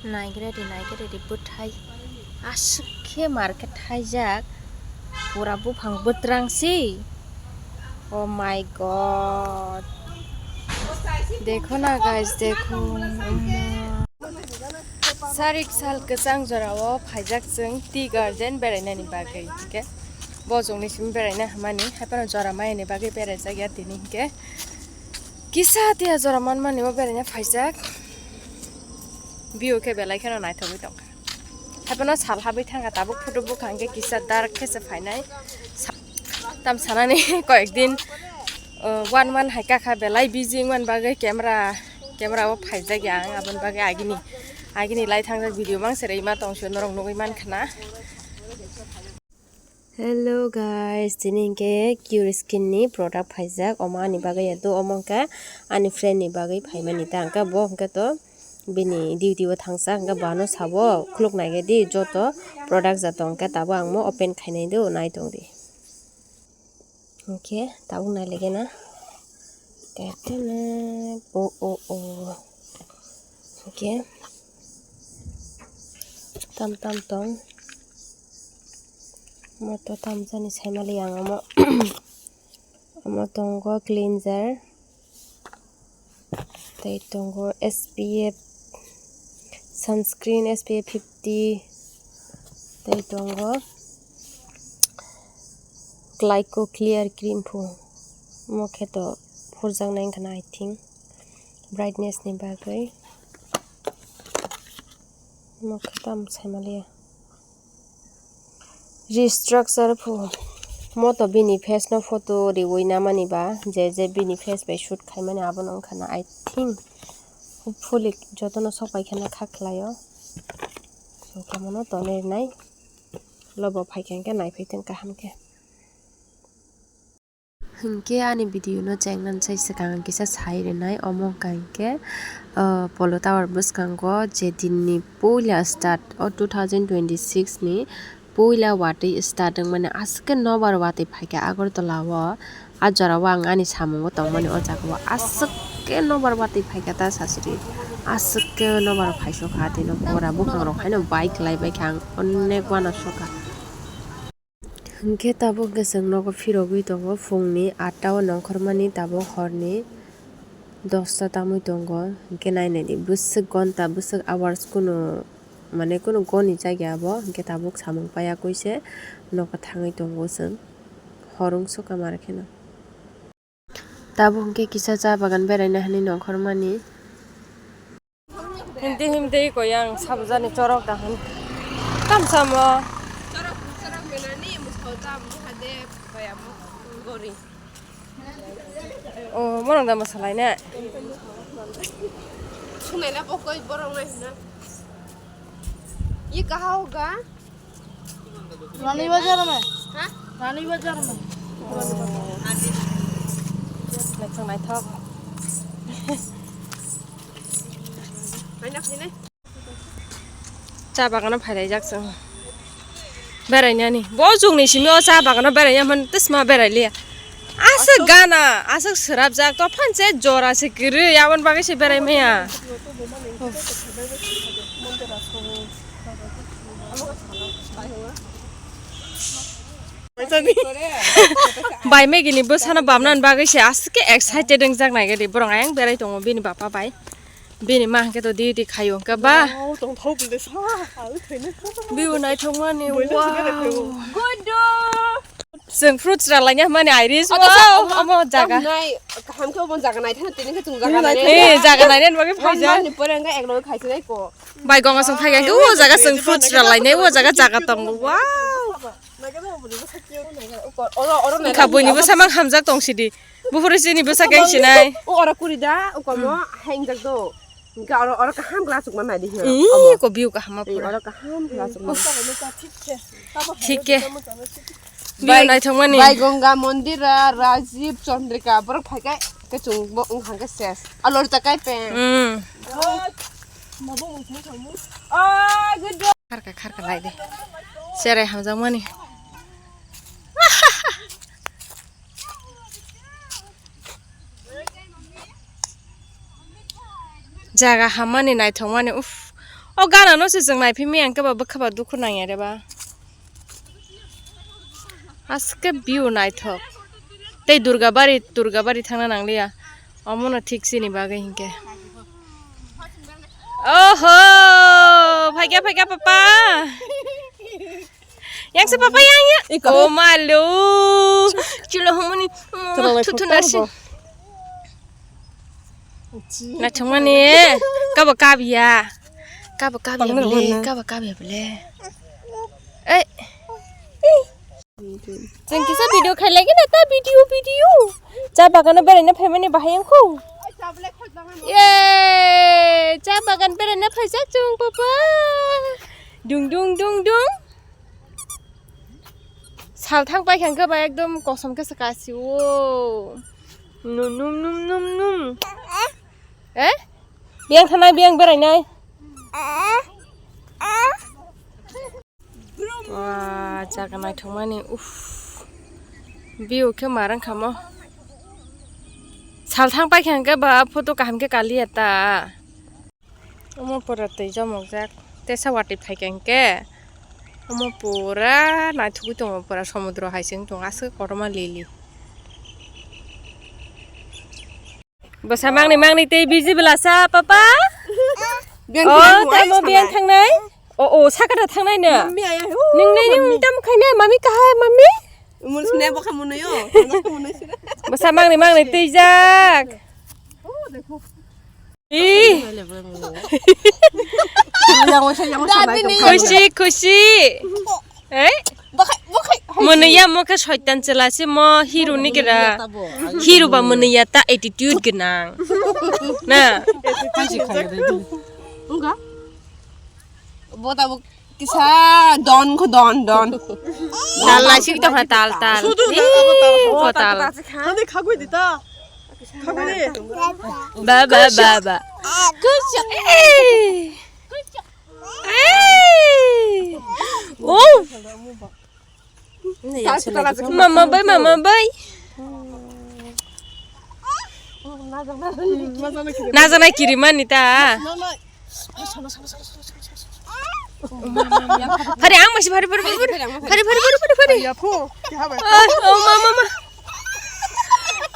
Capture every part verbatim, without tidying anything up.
Naigradi, naigradi, bwthai aswk khe mar khe thaijak, pura buphang bwtrang se. Oh my God. Dekho na guys, dekho. Sarik sal kwchang jorao phaijak chwng tea garden berainani bagwi, hwnkhe bo chwngni simi beraina hamani, haphano jora mayani bagwi beraijak ya tini, hwnkhe kisa tea jora manmani o beraina phaijak. View khe belai kheno naithogwi tongkha. Haphano sal habwi thangkha, tabuk photo bukha hwnkhe kisa dark khe se phainai. Sa-, tam sanani koyek din, uh, one month hai kakha belai busy wngmani bagwi camera, camera o phaijak ya ang, aboni bagwi agini, agini lai thangjak video mang se rwima tongse norok nugwi mankha na. Hello guys, tini hwnkhe Cure Skin ni product phaijak, omo ani bagwi ya do, omo hwnkhe ani friend ni bagwi phaimani ta, hwnkhe bo hwnkhe to bini duty o thangsa, hwnkhe bo ano sabo khuluk nai di joto product joto, hwnkhe tabuk ang mo open khainai do, nai tong di. Hwnkhe tabuk nai lege na. Tetene, o, o, o. Hwnkhe tam tam tong. Moto tam jani saimali ang omo. Omo tongo cleanser. Tei tongo S P F, sunscreen S P F fifty. Tei tongo Glyco Clear Cream pho. Omo khe to phurjaknai wngkha na, I think, brightness ni bagwi. Omo khe tamo saimaliya. Restructure pho. Moto bini face no photo riwi namani ba, je je bini face bai shoot khaimani abono wngkha na, I think. Hopefully jotono sok pai khana kha khlaio. So, khe mono tonwi rwnai. Lobo phai khe hwnkhe naiphai thung kaham khe. Hinkhe ani video no chengnani sai swkang kisa sai rwnai, omo wngkha hinkhe, ah, Polo Tower bwskango je dinni puila start o two thousand twenty-six ni puila watwi start wngmani aswk khe nobar watwi phaikha Agartala o. A jora o ang ani samungo tongmani o jaga o aswk khe nobar watwi phaikha ta sasiri, aswk khe nobar phaisokha tino pura buphang rok haino bai kwlai baikha ang onek uanasukha. Hinkhe tabuk hwnkhe chwng nogo phirogwi tongo, phungni atta o nongkhormani tabuk horni dosta tamwi tongo. Hinkhe nai naidi bwswk gonta bwswk hours kunu, mane kunu goni jagya abo, hinkhe tabuk samung paiya koi se nogo thangwi tongo chwng, hor wngsukha mar kheno. Tabuk hwnkhe kisa cha bagan beraina hinwi nongkhormani. Hindi hindi koyang sabjani chorok da hwn. Tam samo. Chorok, chorok menani musau tam hade koyamo gori. Oh, morong da masalai ne. Sunai na pokoi borong nai na. Ye kaha hoga? रानी बाजार में। हाँ? रानी बाजार में। Naithok, naithok. Cha bagano phailaijak chwng. Berainani. Bo chwngni simi o cha bagano beraina hwn twisma berailiya. Aswk gana, aswk swrapjak, tophan se jora se kwrwi, aboni bagwi se berai maya. Bai Maggie ni bwsano bamnani bagwi se aswk khe excited wngjak nai gadi. Borok ayang berai tongo bini bapa bai. Bini ma hwnkhe to duty khaio hwnkhe ba. Wow, tongthok bwlwi sa, ha, ui thwini. View naithokmani, wow. Good do. Chwng fruits ralaina hwnmani Iris, wow, omo jaga. Nai, kaham khe omo jaga naithana tini khe chwng jaga naithana. Eh, jaga nainani bagwi phaijak. Ni pore hwnkhe eklogi khaisi nai ko. Bai gonga chwng phaikha hwnkhe o jaga chwng fruits ralainai, o jaga jaga tongo, wow. Wngkha buini bwsa mang hamjak tong sidi. Buphuru chini bwsa keng sinai. O oro kuri da, o komo, hmm, hai ingjak do. Hingke oro, oro kaham khe achukma nai di hino. Ih, omo. Ko view kaham. Ih, pura. Oro kaham khe achukma. Thik khe. View naithokmani. Bai Ganga Mondira, Rajiv, Chandrika, borok phai khe, khe chwng bo wng kha khe ses. Alor ta kai pe. Hmm. Ah, good job. Kharka, kharka lai de. Cherai hamjakmani. Jaga hammani naithokmani, uff, O gana no se chwng naiphimi ang khe ba bwkha ba dukhu nangya re ba. Aske view naithok. Tei Durgabari, Durgabari thangna nangliya. Omono thik sini bagwi hinkhe. Oho! Phaikha, phaikha, papa! Yang se papa, yang, yang. Iko. Oh, malu. Chulo humani. Chulo lai Thuthuna thok si. Tabo. Naithokmani. Kabo kabya. Kabo kabya bole. Kabo kabya bole. Eh. Chwng kisa video khailai gina ta video, video. Cha bagano beraina phaimani bahai wngkhu. Ye. Cha bagan beraina phaijak chwng papa. Dung, dung, dung, dung. Sal thang paikha hwnkhe ba ekdom kosom khe se kasio. Num, num, num, num, num. Eh? Biyang thanai, biyang berainai. Wah, jaga naithokmani, uff. View khe marang khamo. Sal thang paikha hwnkhe ba photo kaham khe kaliya ta. Omo pura twi chomokjak. Tesa watwi phaikha hwnkhe. Omo pura naithogwi tongo, pura somudro hai se wng tongo, aswk kotorma lili. Bwsa mangni mangni tei biji bwlasa, papa? Biyang Oh, khwnai tamo mui biyang sanai. Thangnai? O, o, sakata thangnai no? Mami aya, hu, Nung nai nung mami. Tamo khaina, mami kahai, mami? Mun sine bokha munuyo, tanda khe munui sine. Bwsa mangni mangni twijak. Oh, dekho. Ih. Yang wasa, yang wasa nai tong. Khusi, khusi. Eh? Bokhai, bokhai. Mwnwi ya mo khe soitan chwla se mo hero ni gra. Hero ba mwnwi ya ta attitude gwnang. Na. Enga? Bo tabuk kisa don kho don, don. Tal lai sik tokha tal, tal. Sudu na, abo tal. Ih, ko tal. Hande khagwi di ta. Khagwi di. Ba, ba, ba, ba. Good job. Hey. Hey. Oh. Mama bai, mama bai. Najanai kirimani ta. Phari ang masi phari phari phari phari phari phari phari phari. Oh, oh, mama, mama.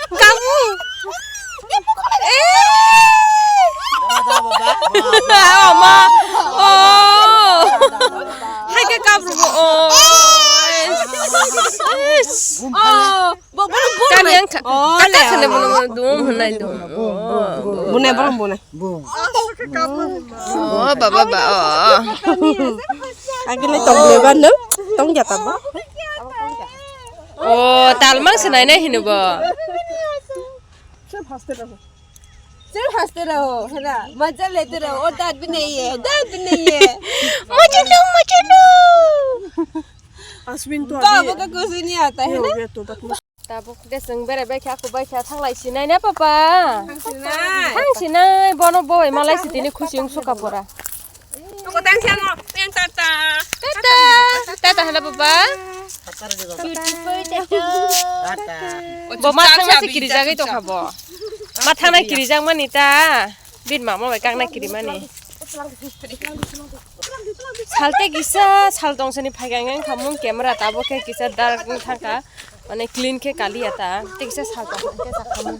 Kamu. Eh. Ama. Oh. Hai ke kabru. Oh. Oh. Kami yang ka-, oh, kata le. Kata le bono bono dum hunai dum. Bune bono bune. Oh, baba ba, oh. Agile tong le ba no? Tong jata ba? Oh, talmang senai nai hinu bo. Sir haste raho, hai na? Maja lete raho. Oh, daat bhi nahi hai, daat bhi nahi hai. Mujhe lo, mujhe lo. Ashwin to abhi baba ka kuch nahi aata hai na? Tabuk de chwng berai bai kha, khubai kha, thanglai sinai na, papa? Thang sinai. Thang sinai, bono boi malai si tini khusi wng suka pora. Tata. Tata, tata, hello, papa. Beautiful, tata. Bo ma thangna se kiri jagai tongkha bo. Ma thangna kiri jak mani ta. Bini mama bai kakna kiri mani. Salte kisa, sal tongsani phaigang yang khamung camera tabo khe kisa dark wng thangkha. Mane clean khe kaliya ta. Tei kisa sal tong khe sakhamung.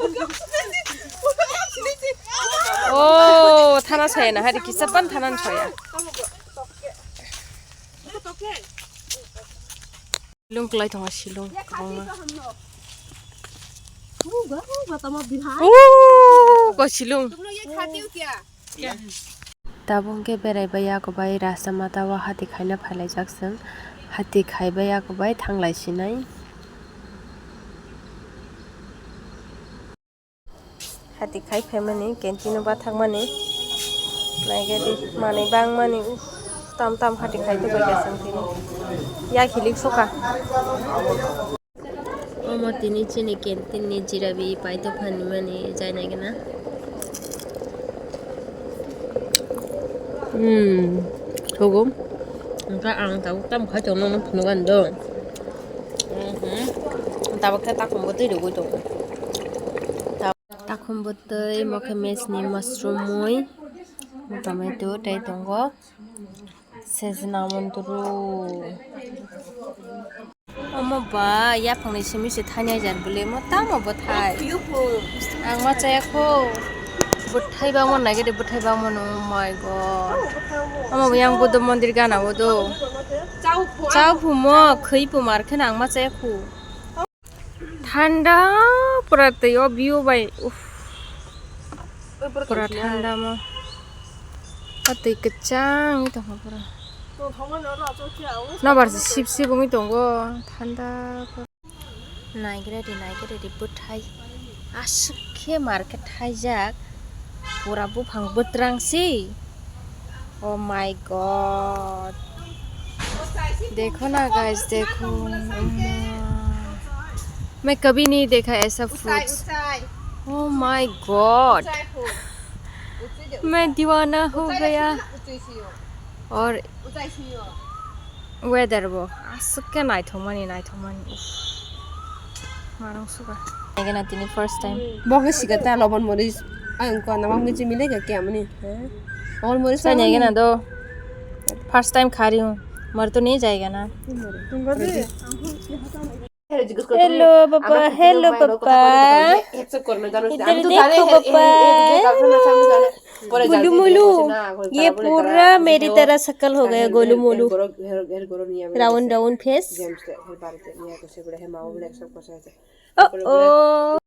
Oh, thana soya na hari kisa pan thana soya. Silung kwlai tongo, silung kwbangma. Ooh, ko silung. Tabuk hwnkhe berai bai yago bai rasta mata o hati khaina phailaijak chwng. Hati khai bai yago bai thanglai sinai. Hati khai phaimani, canteen o bathakmani. Naikhe di, manwi bangmani, uff, tam tam hati khai tongbaikha chwng tini. Yak hilik soka. Omo tini chini canteen ni jirabi paito phan mani jainai gana. Hmm, thogo. Hwnkhe ang tabuk tamo khai tongno phunukani do. Mhm. Tabuk khe takhumbo twi rwgwi tongo. Takhumbo twi, mokhe mechni mushroom mui. Tomato tei tongo sejna mundru. Omo ba yaphangni simi se thani jar bole mo tamo bwthai. Ang ma chaya kho. Bwthai bangma nai gede bwthai bangma no, oh my god. Omo yang Buddha mandir gana o do. Chao phumo khwi phu mar khe ang ma chaya kho. Thanda pura twi o view bai, uff. Pura thanda mo. O twi kwchang wngwi tongkha pura. Nobar se sip sip wngwi tongo. Thanda pura. Naigra di, naigra di bwthai. Aswk khe mar khe thaijak. Pura buphang bwtrang se. Oh my god. देखो ना guys, देखो। मैं कभी नहीं देखा ऐसा fruits। Oh my god। मैं दीवाना हो गया। Or weather bo aswk khe naithokmani, naithokmani. Uff. Marung suka. Naigena tini first time. Bo khe sika ta lobon moris. Ang ko nama mui chimi le kya mani. Lobon moris. Sai naigena do. First time kha rahi hu. Mar to nahi jayega na. Hello papa, hello papa. इधर देखो papa। गोलू मोलू, ये पूरा मेरी तरह शक्ल हो गया, गोलू Molu. Round round face। Oh oh।